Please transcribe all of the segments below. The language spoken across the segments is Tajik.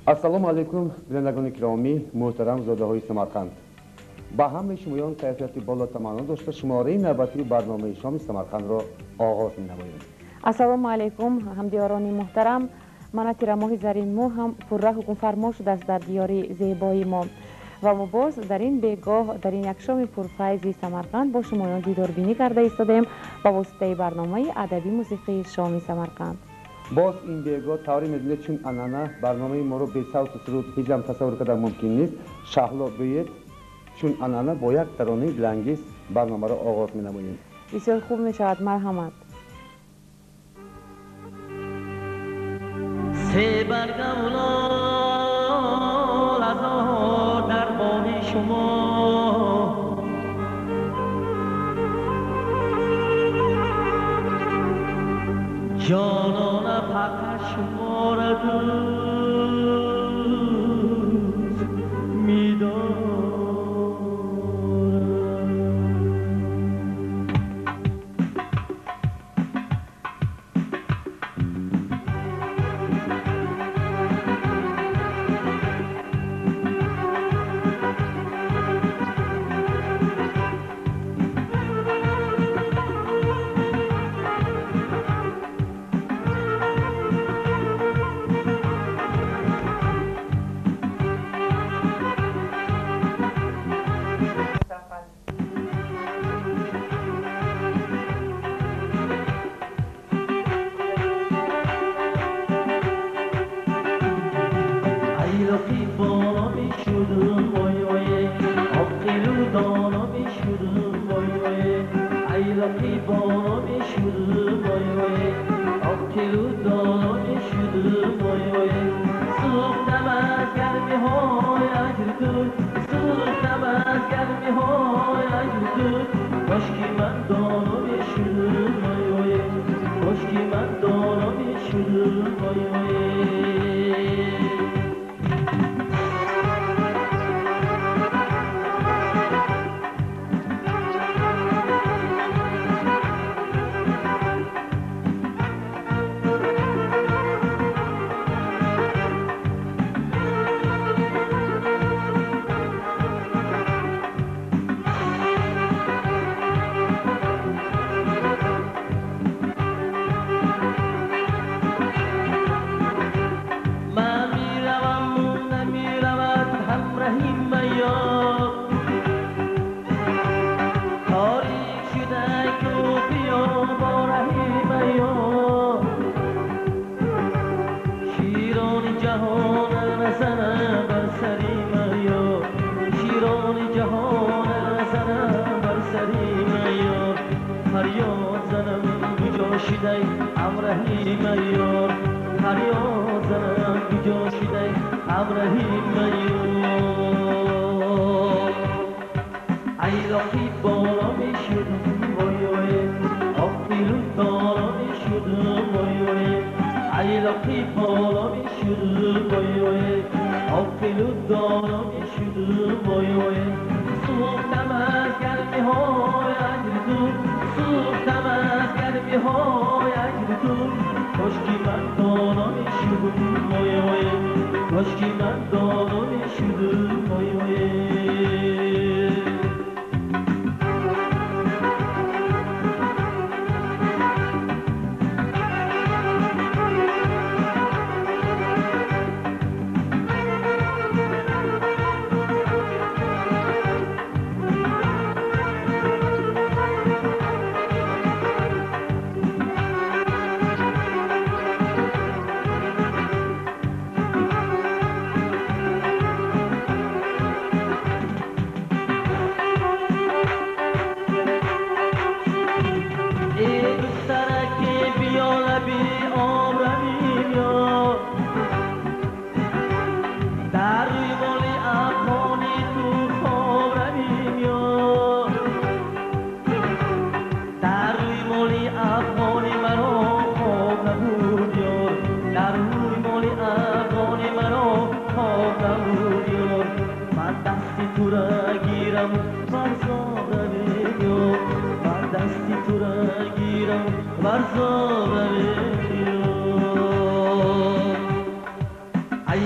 Ассалому алайкум, бинандагони киромӣ, муҳтарам зодаҳои Самарқанд. Ба ҳамаи шумоён кайфияти боло таманно дошта, шумораи навбатии барномаи шоми Самарқандро оғоз менамоем. Ассалому алайкум, ҳамдиёрони муҳтарам. Мана тирамоҳи заринмо ҳам пурра ҳукмфармо шудааст дар диёри зебои мо. Ва мо боз дар ин бегоҳ, дар ин як шоми пурфайзи Самарқанд бо шумоён дидорбинӣ карда истодаем ба воситаи барномаи адабӣ мусиқии шоми Самарқанд. Боз ин бегоҳ тавре медонед, чун анъана барномаи моро бесавту суруд ҳеҷ ҳам тасаввур кардан мумкин нест. Шаҳло, биёед, чун анъана бо як таронаи дилангез барномаро оғоз менамоем. Бисёр хуб мешавад, марҳамат. Се барга лолазор дар боғи шумо, ҷонона фақат шуморо дӯст медорам.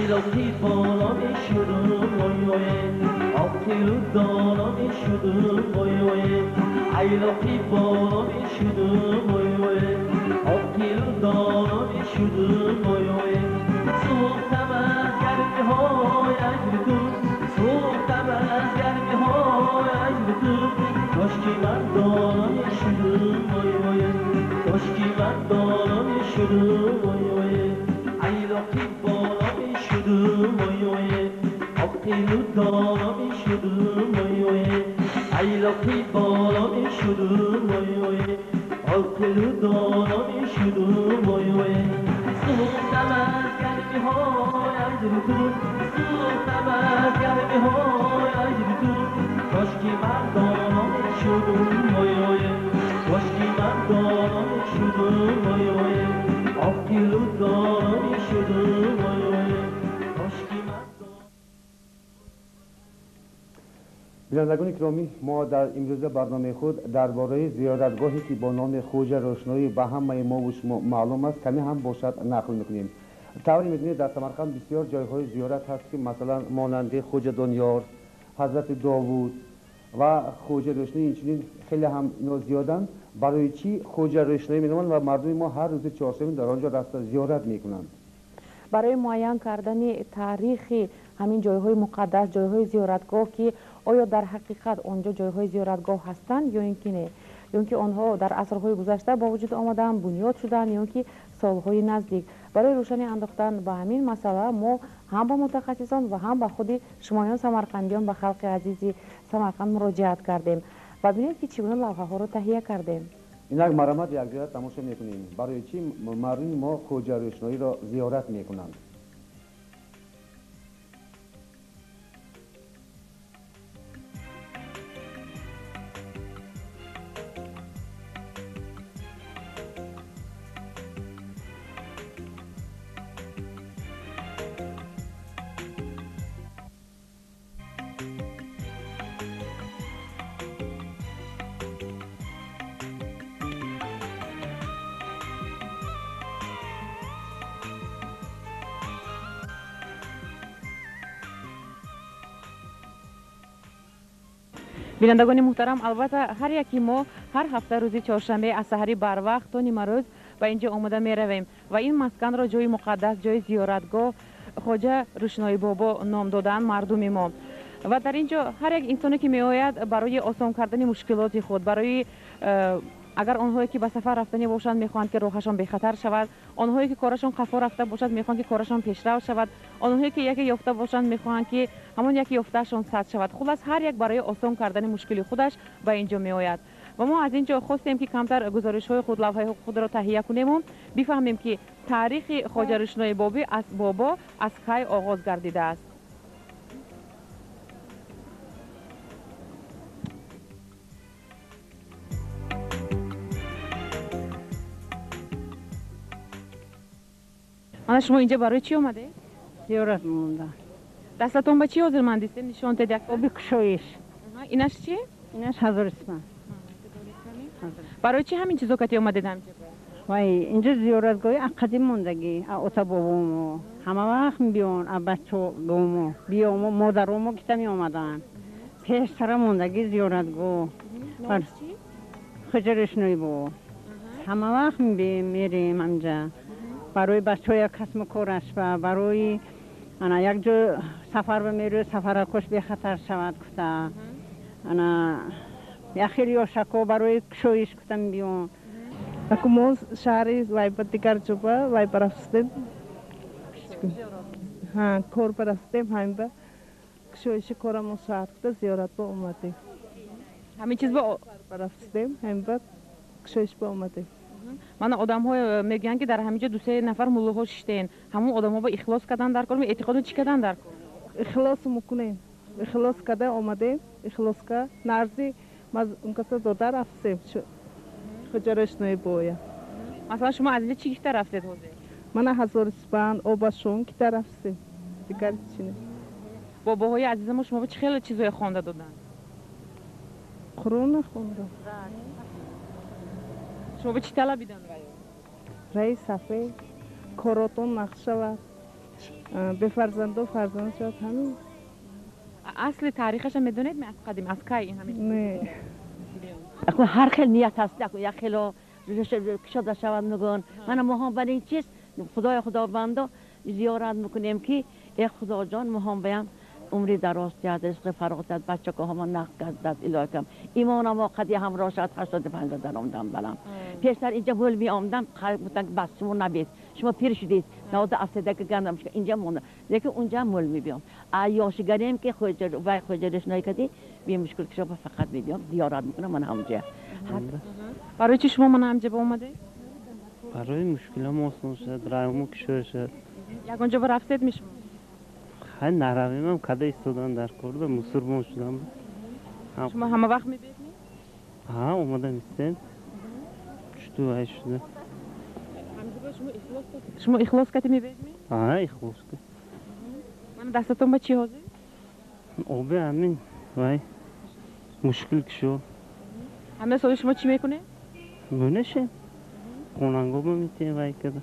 Ayloqi bola mishudum oy oy, oqilu dono mishudum oy oy. Ayloqi bola mishudum oy oy, oqilu dono mishudum oy oy. Suxtam az garmihoy ajri tu, suxtam az garmihoy ajri tu. Koshki man dono mishudum oy oy, koshki man dono mishudum oy oy. Ayloqi bola mishudum oy oy, oqilu dono mishudum oy oy. Ayloqi bola mishudum oy oy, oqilu dono mishudum oy oy. Suxtam az garmihoy ajri tu, suxtam az garmihoy ajri tu. Koshki man dono mishudum oy oy, koshki man dono mishudum oy oy. Oqilu dono mishudum oy oy, koshki man. Бинандагони гиромӣ, мо дар имрӯза барномаи худ дар бораи зиёратгоҳе ки бо номи Хоҷа Рӯшноӣ ба ҳамаи мову шумо маълум аст, каме ҳам бошад нақл мекунем. Тавре медонед, дар Самарқанд бисёр ҷойҳои зиёрат ҳаст ки масалан монанди Хоҷа Дониёр, Ҳазрати Довуд ва Хоҷа Рӯшноӣ, инчунин хеле ҳам ино зиёданд. Барои чӣ Хоҷа Рӯшноӣ меноманд ва мардуми мо ҳар рӯзи чоршанбе дар он ҷо рафта зиёрат мекунанд? Барои муайян кардани таърихи ҳамин ҷойҳои муқаддас, ҷойҳои зиёратгоҳ, ки оё дар ҳақиқат он ҷо ҷойҳои зиёратгоҳ ҳастанд ё ин ки не, ё ин ки онҳо дар асрҳои гузашта ба вуҷуд омаданд, бунёд шуданд ё ин ки солҳои наздик. Барои рӯшанӣ андохтан ба ҳамин масъала мо ҳам ба мутахассисон ва ҳам ба худи шумоён самарқандиён, ба халқи азизи Самарқанд муроҷиат кардем ва бинед ки чӣ гуна лавҳаҳоро таҳия кардем. Инак марҳамат якҷоя тамошо мекунем, барои чӣ мардуми мо Хоҷа Рӯшноиро зиёрат мекунанд. Бинандагони муҳтарам, албатта ҳар яки мо ҳар ҳафта рӯзи чоршанбе аз саҳари барвақт то нимарӯз ба инҷо омода меравем ва ин масканро ҷои муқаддас, ҷои зиёратгоҳ Хоҷа Рӯшноӣ бобо ном доданд мардуми мо. Ва дар ин ҷо ҳар як инсоне ки меояд барои осон кардани мушкилоти худ, барои агар онҳое ки ба сафар рафтанӣ бошанд мехоҳанд ки роҳашон бехатар шавад, онҳое ки корашон қафо рафта бошад мехоҳанд ки корашон пешрав шавад, онҳое ки яке ёфта бошанд мехоҳанд ки ҳамон яке ёфтаашон сад шавад. Хулас ҳар як барои осон кардани мушкили худаш ба ин ҷо меояд. Ва мо аз ин ҷо хостем ки камтар гузоришҳои худ, лавҳаи худро таҳия кунему бифаҳмем ки таърихи Хоҷа Рӯшноӣ бобо аз кай оғоз гардидааст. Мана шумо инҷа барои чӣ омадед? Зиёрат монда. Дастатон ба чӣ ҳозир мандистем? Нишон дед як. Оби кушоиш. Инаш чӣ? Инаш ҳазор исман. Барои чӣ ҳамин чизо кати омадед ҳамҷа? Вай, инҷо зиёратгоҳи аз қадим мондагӣ, аз ота бобомо. Ҳама вақт биён, аз бачагомо, биёмо, модаромо кита меомаданд. Пештара мондагӣ зиёратгоҳ. Хоҷа Рӯшноӣ бобо. Ҳама вақт мерем ҳамҷа. Барои бачаҳоя касму кораш ва барои ана як ҷо сафар ба мерӯ, сафаракош бехатар шавад гуфта. Ана як хел ёшако барои кушоиш гуфта мебиён. Аку мо шаҳри вай ба дигар ҷо ба вай барафтем. Ҳа, кор барафтем, ҳамин ба кушоиши корамо шаҳр гуфта зиёрат ба омадем. Ҳамин чиз ба барафтем, ҳамин ба кушоиш ба омадем. Мана одамҳо мегӯянд ки дар ҳамин ҷо ду-се нафар муллоҳо шиштаен. Ҳамон одамҳо ба ихлос кардан дар кор, эътиқоду чӣ кардан дар кор? Ихлос мекунем. Ихлос карда омадем, ихлос ка нарзи ункаса дода рафтем. Хоҷа Рӯшноӣ боя. Масалан шумо аз инҷо чӣ гифта рафтед ҳозир? Мана ҳазор испанд, обашон кита рафтем. Дигар чӣ не. Бобоҳои азизамо шумо ба чӣ хеле чизое хонда доданд? Қуръон нахондам. Шумо ба чӣ талабиданд вай? Раи сафед, коротон нақш шавад. Бефарзандо фарзанд шуд ҳамин. Асли таърихаша медонед ми аз қадим аз кай ин ҳамин? Не. Акун ҳар хел ният ҳаст, акун як хело кушода шавад мегӯянд. Мана мо ҳам барои ин чиз Худои Худовандо зиёрат мекунем ки э Худоҷон мо ҳам баям умри дароз диҳад, ризқи фароғ диҳад, бачакоҳомо нақд гардад, илоҳикам. Имонам қади ҳамроҳ шавад, 85 даромадам балам. Пештар инҷа мӯл меомадам, гуфтам ки бас шумо набед, шумо пир шудед, навода афтадаки гандам инҷа монда. Лекин унҷа мӯл мебиём. А ёшигарем ки вай хоҷа рӯшноӣ кардӣ, бемушкил кишоба фақат мебиём, зиёрат мекунам ман ҳамҷа. Барои чи шумо ман ҳамҷа омадед? Барои мушкилам осон шуд, раҳмо кушода шуд. Ягон ҷо рафтед ми шумо? Хай наравимам, када истодан дар корда, мусурмон шудам. Шумо ҳама вақт мебиед ми? Ҳа, омадам истем. Чуту вай шуда. Шумо ихлос кати мебиед ми? Ҳа, ихлос ка. Мана дастатон ба чӣ ҳозир? Оби ҳамин вай мушкил кушо. Ҳамин соли шумо чӣ мекунед? Мөнешем. Хонангоба метием вай када.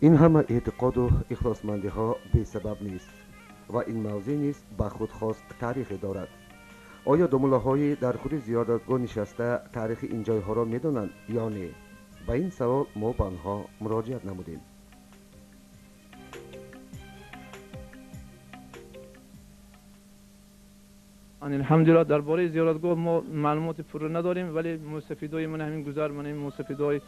Ин ҳама эътиқоду ихлосмандиҳо бесабаб нест ва ин мавзеъ низ ба худ хос таърихе дорад. Оё домуллаҳои дар худи зиёратгоҳ нишаста таърихи ин ҷойҳоро медонанд ё не? Ба ин савол мо ба онҳо муроҷиат намудем. Алҳамдулиллаҳ, дар бораи зиёратгоҳ мо маълумоти пурра надорем, вале мустафидои ман ҳамин гузар, ман ҳамин мустафидои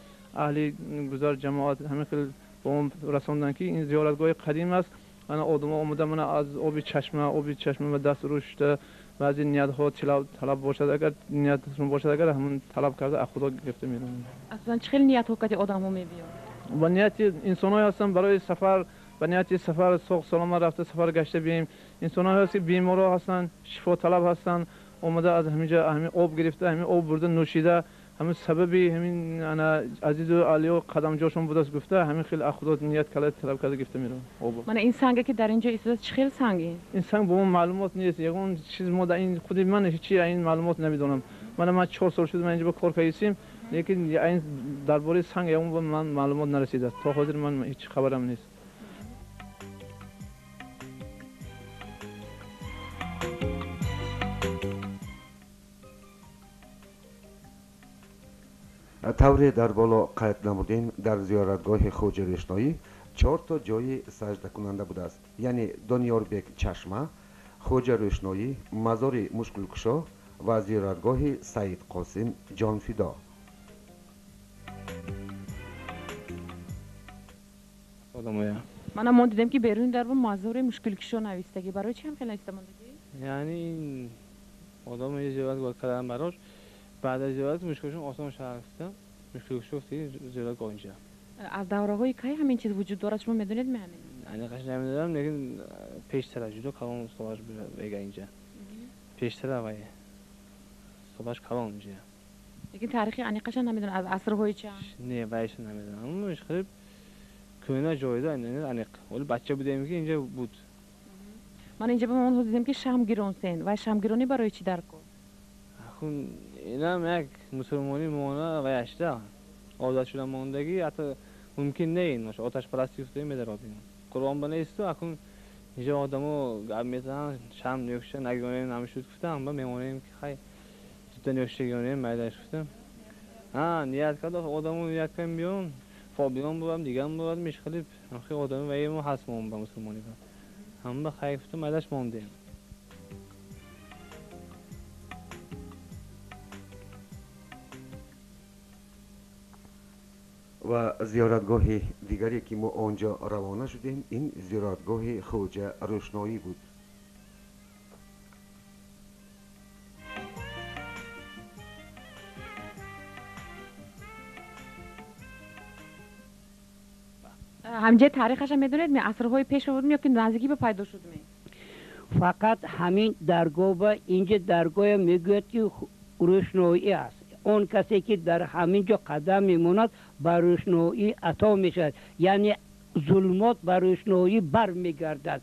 аҳли гузар ҷамоат ҳамин хел ба он расонданд ки ин зиёратгоҳи қадим аст. Ана одамҳо омада мана аз оби чашма ба даст рӯ шуда, баъзе ниятҳо талаб бошад, агар ниятшон бошад, агар ҳамон талаб карда аз Худо гирифта мераванд. Асосан чӣ хел ниятҳо кати одамҳо мебиёнд? Ба нияти инсонҳое ҳастанд барои сафар, ба нияти сафар соғ саломат рафта сафар гашта биёем. Инсонҳое ҳаст ки беморҳо ҳастанд, шифоталаб ҳастанд, омада аз ҳаминҷа ҳамин об гирифта, ҳамин об бурда нӯшида, ҳамин сабаби ҳамин ана азизу алиё қадамҷошон будааст гуфта, ҳамин хел аз Худо ният карда талаб карда гирифта мераванд об. Мана ин санге ки дар инҷо истодааст чӣ хел санг ин? Ин санг ба мо маълумот нест, ягон чиз мо дар ин худи ман ҳеҷ ин маълумот намедонам. Мана ман 4 сол шуд ман инҷо ба кор кардем, лекин ин дар бораи санг ягон ман маълумот нарасидааст. То ҳозир ман ҳеҷ хабарам нест. Тавре дар боло қайд намудем, дар зиёратгоҳи Хоҷа Рӯшноӣ 4 то ҷои саҷдакунанда будааст, яъне Дониёрбек чашма, Хоҷа Рӯшноӣ, мазори мушкилкушо ва зиёратгоҳи Саид Қосим ҷонфидо. Мана мо дидем ки беруни дарбо мазори мушкилкушо навистагӣ. Барои чӣ ҳам хел нависта мондагӣ? Яъне ин одам зиёратгоҳ кардан барош баъд аз зиёрат мушкилшон осон шавад, мушкилкушо зиёратгоҳ инҷа. Аз давраҳои кай ҳамин чиз вуҷуд дорад, шумо медонед ми ҳамин? Аниқаш намедонам, лекин пештара ҷудо калон солаш бега инҷа. Пештара вай солаш калон инҷа. Лекин таърихи аниқаша намедонам, аз асрҳои чанд? Не, вайша намедонам. Хеле кӯҳна ҷойда аниқ. Вале бача будем ки инҷа буд. Ман инҷа ба мо дидем ки шам гиронсен. Вай шамгиронӣ барои чӣ дар кор? Инам як мусулмонӣ мона ваяшта одат шуда мондагӣ, ҳатто мумкин не ин оташпарастӣ гуфта медародем. Қуръон ба несту акун инҷо одамо гап мезананд, шам нӯкша нагонем намешуд гуфта, ба мемонем ки хай зудта нӯкша гонем майдаш гуфта. Ҳа, ният кард одамо ният кардем биён, фобиён бурам, дигам бурад мешхалиб, ҳамхи одами ваемо ҳаст мон ба мусулмонӣ. Ҳам ба хай гуфта майдаш мондем. Ва зиёратгоҳи дигаре ки мо он ҷо равона шудем, ин зиёратгоҳи Хоҷа Рӯшноӣ буд. Ҳамҷа таърихаша медонед ми асрҳои пеш буд ё ки наздикӣ ба пайдо шуд ми? Фақат ҳамин даргоҳ ба инҷа даргоҳе мегӯяд ки рӯшноӣ аст. Он касе ки дар ҳамин ҷо қадам мемонад ба рӯшноӣ ато мешавад, яъне зулмот ба рӯшноӣ бармегардад.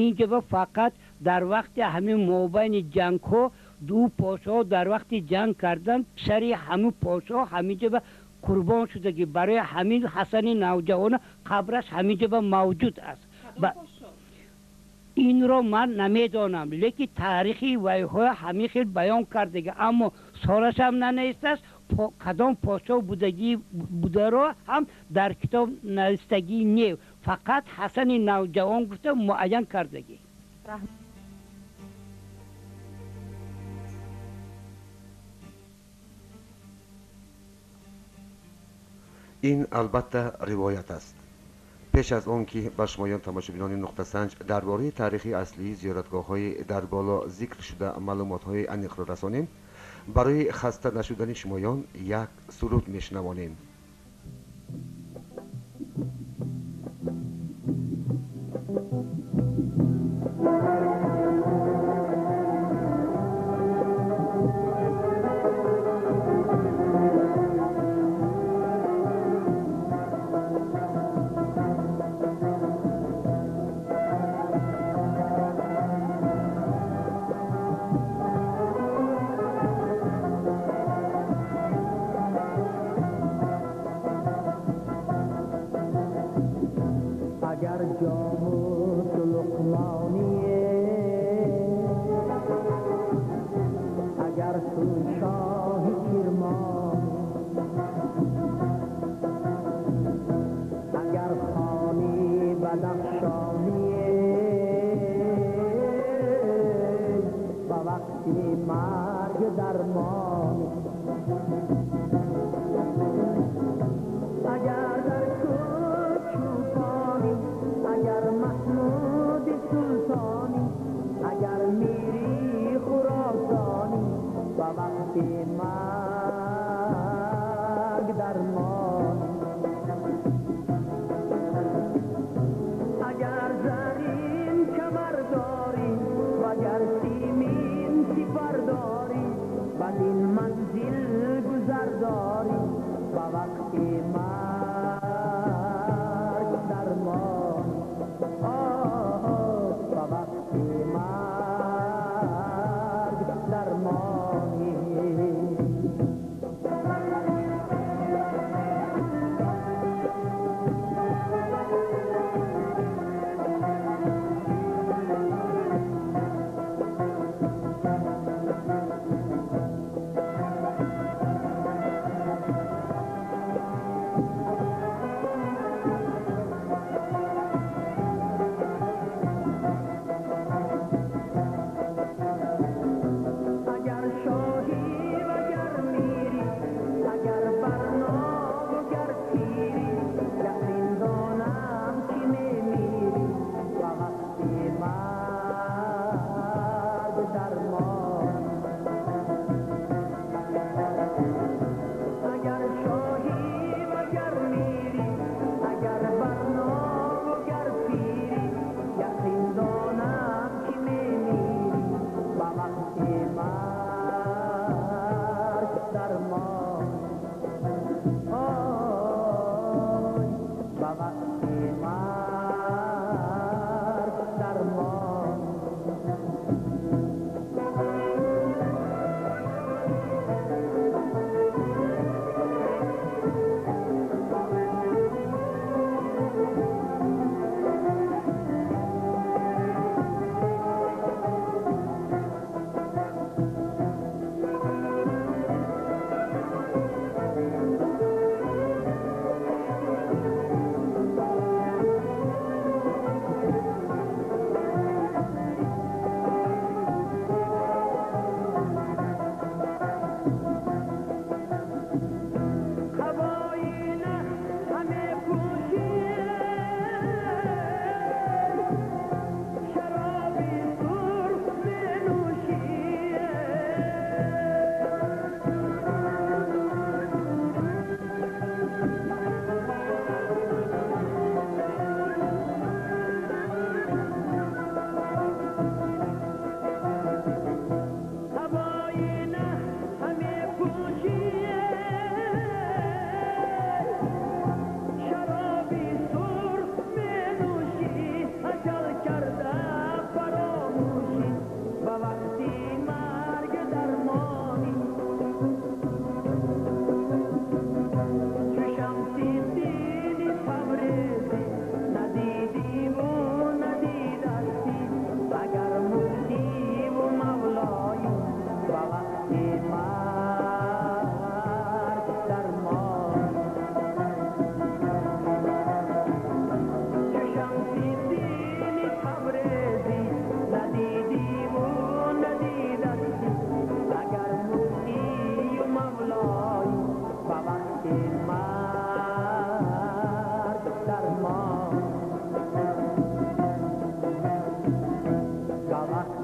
Инҷо фақат дар вақти ҳамин мобайни ҷангҳо ду подшоҳ дар вақти ҷанг кардан писари ҳамин подшоҳ ҳаминҷо қурбон шудагӣ. Барои ҳамин Ҳасани Навҷавона қабраш ҳаминҷо мавҷуд аст. Инро ман намедонам, лекин таърихи вайҳоя ҳамин хел баён кардагӣ, аммо солашам нанавистааст, кадом подшоҳ бударо ҳам дар китоб навистагӣ не, фақат Ҳасани Навҷавон гуфта муайян кардагӣ. Ин албатта ривоят аст. Пеш аз он ки ба шумоён тамошобинони нуқтасанҷ дар бораи таърихи аслии зиёратгоҳҳои дар боло зикр шуда маълумотҳои аниқро расонем, барои хаста нашудани шумоён як суруд мешунавонем. سیمین سپر داری، بدین منزل گذر داری.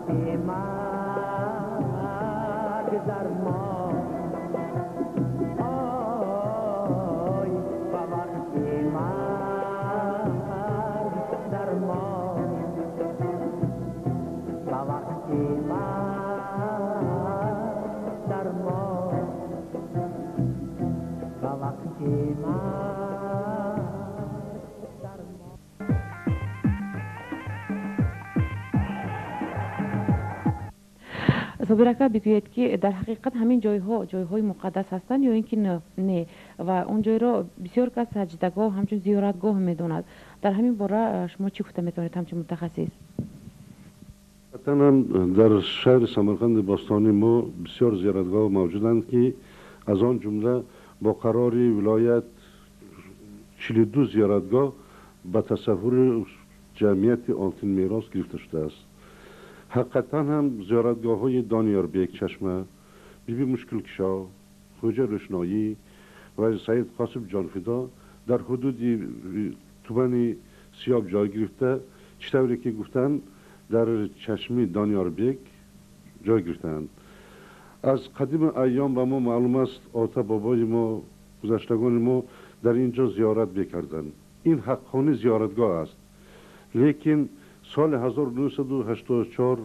وقت مرگ در ما، آی به وقت مرگ در ما، به وقت مرگ در ما، به وقت مرگ در ما. Собир ака, бигӯед, ки дар ҳақиқат ҳамин ҷойҳо ҷойҳои муқаддас ҳастанд ё ин ки не, ва он ҷойро бисёр кас саҷдагоҳ, ҳамчун зиёратгоҳ медонад. Дар ҳамин бора шумо чӣ гуфта метавонед ҳамчун мутахассис? Ҳақиқатан дар шаҳри Самарқанди бостонӣ мо бисёр зиёратгоҳ мавҷуданд, ки аз он ҷумла бо қарори вилоят 42 зиёратгоҳ ба тасаввури ҷамъияти Олтин мерос гирифта шудааст. Ҳақиқатан ҳам зиёратгоҳҳои Дониёрбек Чашма, Биби Мушкилкушо, Хоҷа Рӯшноӣ ва Саид Қосим Ҷонфидо дар ҳудуди тумани Сиёб ҷой гирифта, чӣ тавре ки гуфтанд, дар чашми Дониёрбек ҷой гирифтаанд. Аз қадими айём ба мо маълум аст, ота бобои мо, гузаштагони мо дар ин ҷо зиёрат мекарданд. Ин ҳаққони зиёратгоҳ аст. Лекин соли 1984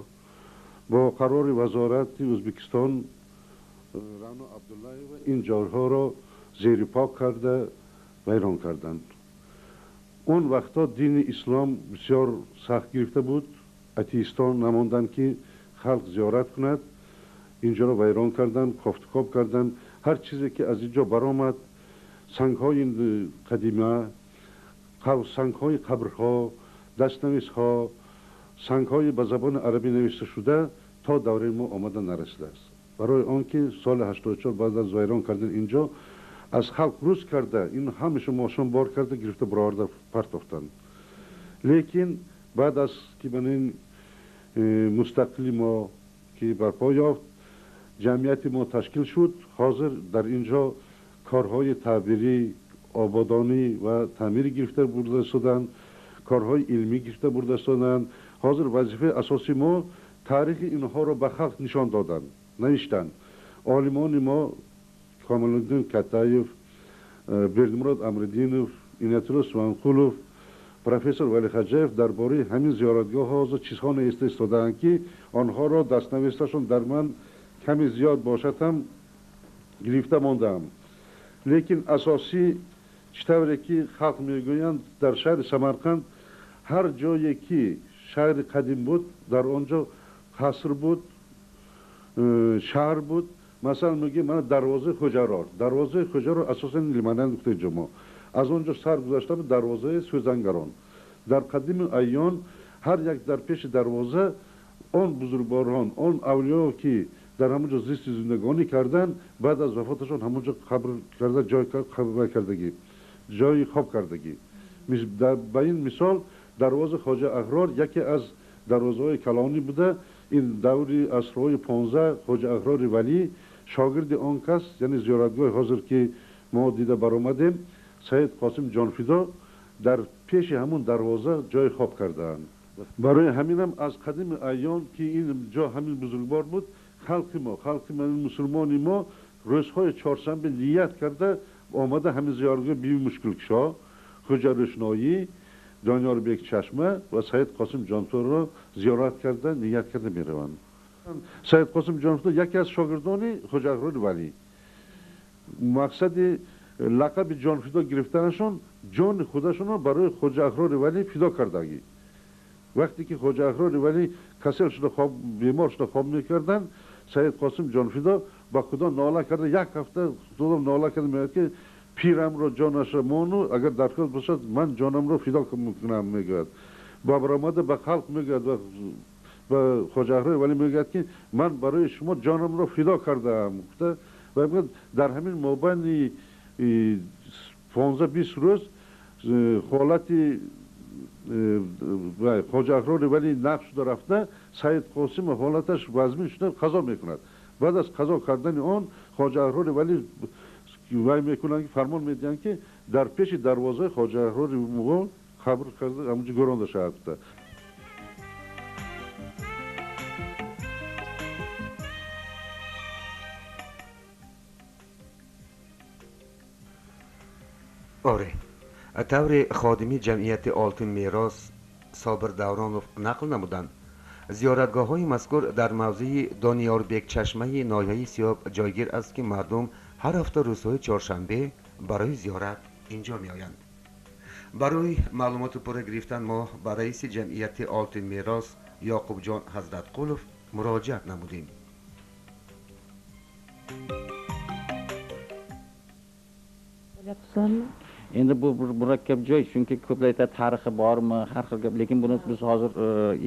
бо қарори вазорати Ӯзбекистон Рано Абдуллаева ин ҷойҳоро зери пок карда вайрон карданд. Он вақтҳо дини ислом бисёр сахт гирифта буд, атеистон намонданд, ки халқ зиёрат кунад. Инҷоро вайрон карданд, кофтукоб карданд. Ҳар чизе ки аз инҷо баромад, сангҳои қадима, сангҳои қабрҳо, дастнависҳо, сангҳои ба забони арабӣ навишта шуда то давраи мо омада нарасидааст. Барои он ки соли 84 баъд аз вайрон кардан инҷо аз халқ рӯз карда, ин ҳамаша мошин бор карда гирифта бароварда партофтанд. Лекин баъд аз ки ба ин мустақили мо ки барпо ёфт, ҷамъияти мо ташкил шуд, ҳозир дар инҷо корҳои таъбирӣ, ободонӣ ва таъмирӣ гирифта бурда шуданд, корҳои илмӣ гирифта бурда шуданд. Ҳозир вазифаи асосии мо таърихи инҳоро ба халқ нишон додан, навиштан. Олимони мо Комилуддин Катаев, Бердимурод Амриддинов, Иноятулло Суванқулов, профессор Валихаҷаев дар бораи ҳамин зиёратгоҳ ҳозир чизҳо навишта истодаанд, ки онҳоро дастнавишташон дар ман ками зиёд бошад ҳам гирифта мондаам. Лекин асосӣ чӣ тавре ки халқ мегӯянд, дар шаҳри Самарқанд ҳар ҷое ки шаҳри қадим буд, дар он ҷо қаср буд, шаҳр буд. Масалан мегӯем, мана дарвозаи Хоҷарор. Дарвозаи Хоҷарор асосан лимананд гуфта ҷо мо. Аз он ҷо сар гузашта буд дарвозаи Сӯзангарон. Дар қадими айён ҳар як дар пеши дарвоза он бузургворон, он авлиё ки дар ҳамон ҷо зисти зиндагонӣ карданд, баъд аз вафоташон ҳамон ҷо қабр карда, ҷой кардагӣ, ҷои хоб кардагӣ. Ба ин мисол дарвозаи Хоҷа Аҳрор яке аз дарвозаҳои калонӣ буда. Ин даври асрҳои 15 Хоҷа Аҳрори Валӣ шогирди он кас, яъне зиёратгоҳи ҳозир ки мо дида баромадем, Саид Қосим Ҷонфидо дар пеши ҳамун дарвоза ҷои хоб кардаанд. Барои ҳаминам аз қадими айён ки ин ҷо ҳамин бузургвор буд, халқи мо, халқи мусулмони мо рӯзҳои чоршанбе ният карда омада ҳамин зиёратгоҳи Биби Мушкилкушо, Хоҷа Рӯшноӣ, Дониёрбек Чашма ва Саид Қосим Ҷонфидоро зиёрат карда, ният карда мераванд. Саид Қосим Ҷонфидо яке аз шогирдони Хоҷа Аҳрори Валӣ. Мақсади лақаби Ҷонфидо гирифтанашон ҷони худашонро барои Хоҷа Аҳрори Валӣ фидо кардагӣ. Вақте ки Хоҷа Аҳрори Валӣ касел шуда хоб, бемор шуда хоб мекарданд, Саид Қосим Ҷонфидо ба Худо нола карда, як ҳафта Худо нола карда мегӯяд, ки пирамро ҷонаша мону, агар дархост бошад, ман ҷонамро фидо мекунам, мегӯяд. Ба баромада ба халқ мегӯяд, ба Хоҷа Аҳрори Валӣ мегӯяд, ки ман барои шумо ҷонамро фидо кардаам. Гуфта ва мегӯяд, дар ҳамин мобайни 15-20 рӯз ҳолати Хоҷа Аҳрори Валӣ нақш шуда рафта, Саид Қосим ҳолаташ вазмин шуда қазо мекунад. Баъд аз қазо кардани он Хоҷа Аҳрори Валӣ вай мекунанд, ки фармон медиҳанд, ки дар пеши дарвозаи Хоҷа Аҳрори Муғол қабр карда ҳамонҷо гӯронда шавад. Оре, таври ходими ҷамъияти Олтин мерос Собир Давронов нақл намуданд, зиёратгоҳҳои мазкур дар мавзеи Дониёрбекчашмаи ноҳияи Сиёб ҷойгир аст, ки мардум ҳар ҳафта рӯзҳои чоршанбе барои зиёрат инҷо меоянд. Барои маълумоти пурра гирифтан мо ба раиси ҷамъияти Олтин мерос Ёқубҷон Ҳазратқулов муроҷиат намудем. Endi bu bir murakkab joy, chunki ko'plar aytadi tarixi bormi, har xil gap, lekin buni biz hozir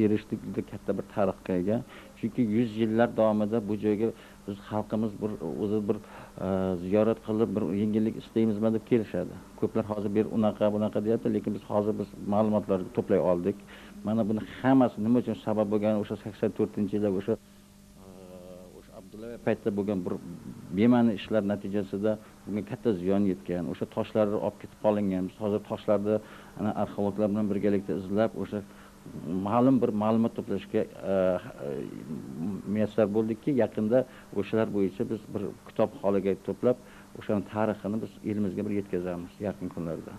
erishdik juda katta bir tarixga ega. Chunki 100 yillar davomida bu joyga biz xalqimiz bir o'zi bir ziyorat qilib bir yengillik istaymizmi deb kelishadi. Ko'plar hozir bir unaqa bunaqa deyapti, lekin biz hozir biz ma'lumotlarni to'play oldik. Mana buni hammasi nima uchun sabab bo'lgan, o'sha 84-yilda o'sha Abdulla paytda bo'lgan bir bema'ni ishlar natijasida bunga katta ziyon yetgan. O'sha toshlar olib ketib qolingan. Biz hozir toshlarni ana arxeologlar bilan birgalikda izlab o'sha ma'lum bir ma'lumot to'plashga muyassar bo'ldikki, yaqinda o'shalar bo'yicha biz bir kitob holiga to'plab o'shani tarixini biz elimizga bir yetkazamiz yaqin kunlarda.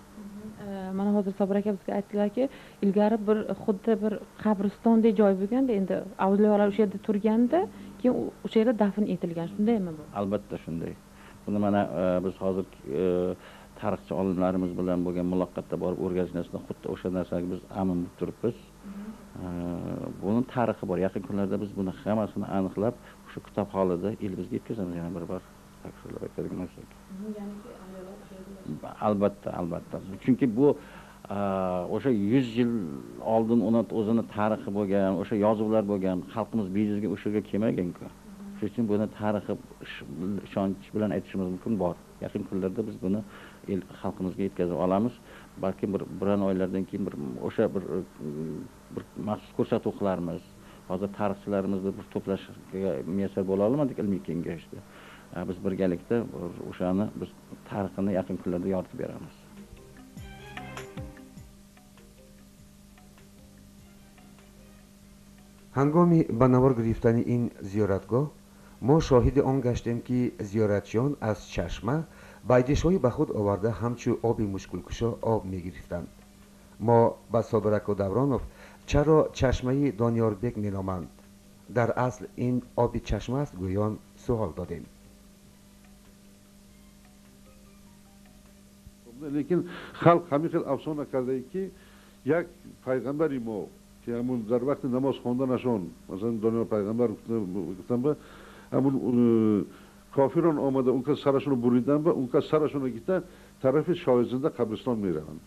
Mana hozir Sobir aka bizga aytdilarki, ilgari bir xuddi bir qabristondek joy bo'lganda, endi avliyolar o'sha yerda turganda, keyin o'sha yerda dafn etilgan, shundaymi bu? Albatta shunday. Buni mana biz hozir tarixchi olimlarimiz bilan bo'lgan muloqotda borib o'rganishda xuddi o'sha narsaga biz amin bo'lib turibmiz. Buning tarixi bor. Yaqin kunlarda biz buni hammasini aniqlab, o'sha kitob holida elimizga yetkazamiz yana bir bor. Takrorlab aytadigan bo'lsak. Albatta, albatta. Chunki bu o'sha 100 yil oldin uni o'zini tarixi bo'lgan, o'sha yozuvlar bo'lgan, xalqimiz bejizga o'sha yerga kelmagan-ku. Shuning uchun buni tarixi ishonch bilan aytishimiz mumkin bor. Yaqin kunlarda biz buni xalqimizga yetkazib olamiz. Balki bir oylardan keyin bir o'sha bir maxsus ko'rsatuv qilarmiz. Hozir tarixchilarimizni bir to'plashga muyassar bo'la olmadik ilmiy kengashda. Biz birgalikda o'shani biz tarixini yaqin kunlarda yoritib beramiz. Ҳангоми ба навор гирифтани ин зиёратгоҳ мо шоҳиди он гаштем, ки зиёратчиён аз чашма байдишҳои ба худ оварда ҳамчун оби мушкулкушо об мегирифтанд. Мо ба Собир ака Давронов чаро чашмаи Дониёрбек меноманд, дар асл ин оби чашма аст гӯён суол додем. Лекин халқ ҳамин хел афсона кардае, ки як пайғамбари мо, ки ҳамун дар вақти намоз хонданашон, масалан Дониёр пайғамбар гуфтан ба ҳамун кофирон омада он кас сарашонро буридан ба он кас сарашонро гирифта тарафи Шоҳизинда қабристон мераванд.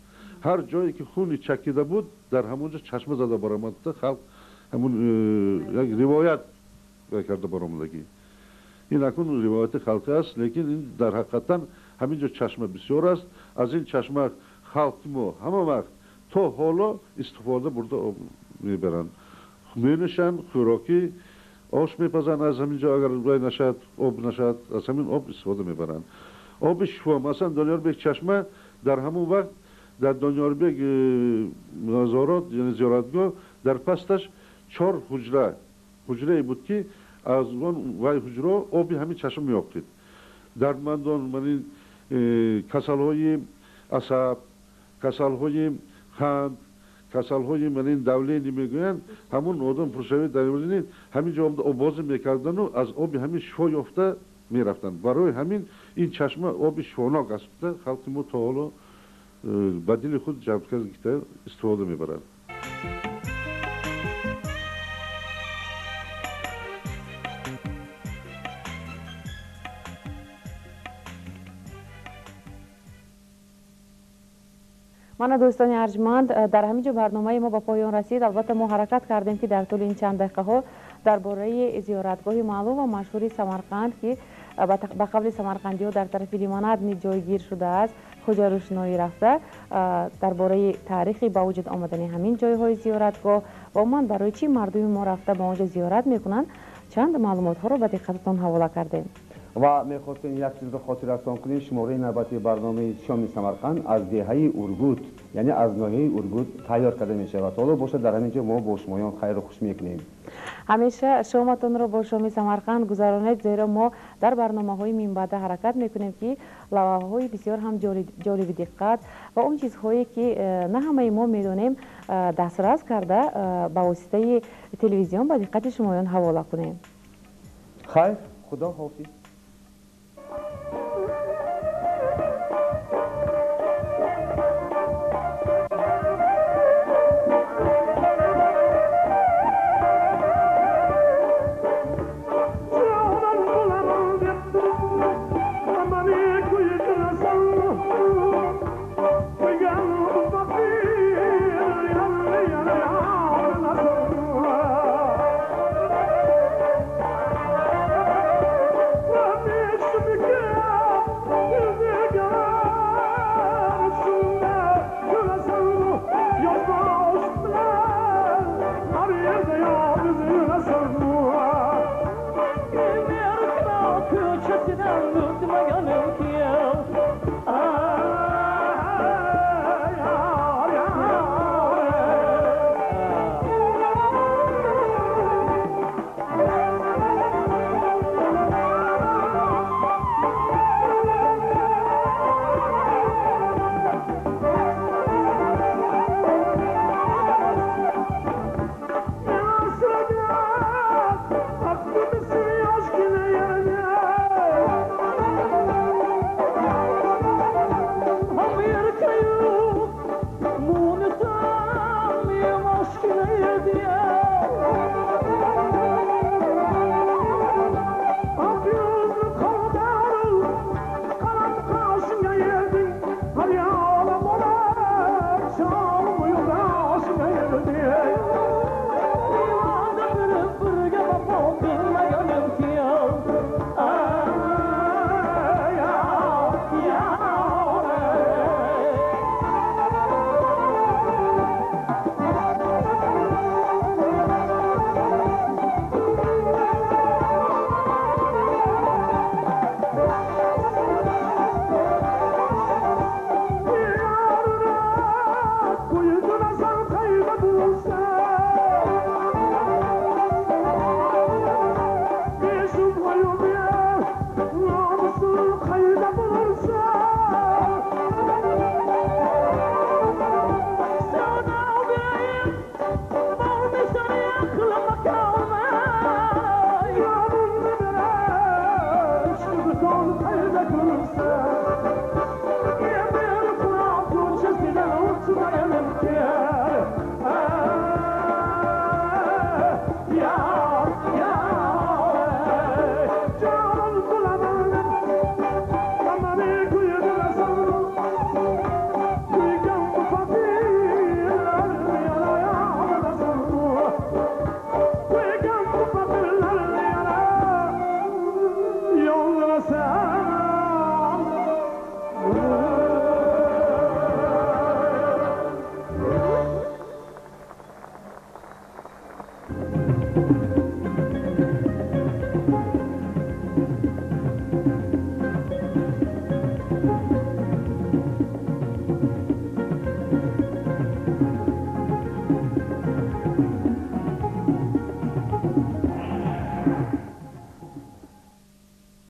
Ҳар ҷое ки хуни чакида буд, дар ҳамон ҷо чашма зада баромада, халқ ҳамун як ривоят карда баромадагӣ. Ин акнун ривояти халқӣ аст, лекин ин дар ҳақиқатан ҳамин ҷо чашма бисёр аст. Аз ин чашма халқи мо ҳама вақт то ҳоло истифода бурда об мебаранд, менӯшанд, хӯрокӣ ош мепазанд аз ҳамин ҷо, агар вай нашад, об нашад, аз ҳамин об истифода мебаранд. Оби шифо, масалан Дониёрбек чашма дар ҳамон вақт дар Дониёрбек мазорот, яъне зиёратгоҳ, дар пасташ 4 ҳуҷрае буд, ки аз он вай ҳуҷраҳо оби ҳамин чашма меоқид. Дардмандон, мани касалҳои асаб, касалҳои қанд, касалҳои манин давлени мегӯянд, ҳамун одам пуршавӣ давлени ҳамин ҷо оббозӣ мекардану аз оби ҳамин шифо ёфта мерафтанд. Барои ҳамин ин чашма оби шифонок аст, халқи мо то ҳоло ба дили худ ҷамъ карда истифода мебарад. Мана дӯстони арҷманд, дар ҳамин ҷо барномаи мо ба поён расид. Албатта мо ҳаракат кардем, ки дар тӯли ин чанд дақиқаҳо дар бораи зиёратгоҳи маълум ва машҳури Самарқанд, ки ба қавли самарқандиҳо дар тарафи Лимонадни ҷойгир шудааст, Хоҷа Рӯшноӣ рафта, дар бораи таърихи ба вуҷуд омадани ҳамин ҷойҳои зиёратгоҳ ва умуман барои чӣ мардуми мо рафта ба он ҷо зиёрат мекунанд, чанд маълумотҳоро ба диққататон ҳавола кардем. Ва мехостем як чизро хотиррасон кунем: шумораи навбати барномаи Шоми Самарқанд аз деҳаи Ургут, яъне аз ноҳияи Ургут тайёр карда мешавад. Ҳоло бошад, дар ҳамин ҷо мо бо шумоён хайру хуш мекунем. Ҳамеша шоматонро бо Шоми Самарқанд гузаронед, зеро мо дар барномаҳои минбаъда ҳаракат мекунем, ки лавҳаҳои бисёр ҳам ҷолиби диққат ва он чизҳое ки на ҳамаи мо медонем, дастрас карда, ба воситаи телевизион ба диққати шумоён ҳавола кунем. Хайр, худо ҳофиз. Yoldaş bilen, her yerde ya bizi nasıl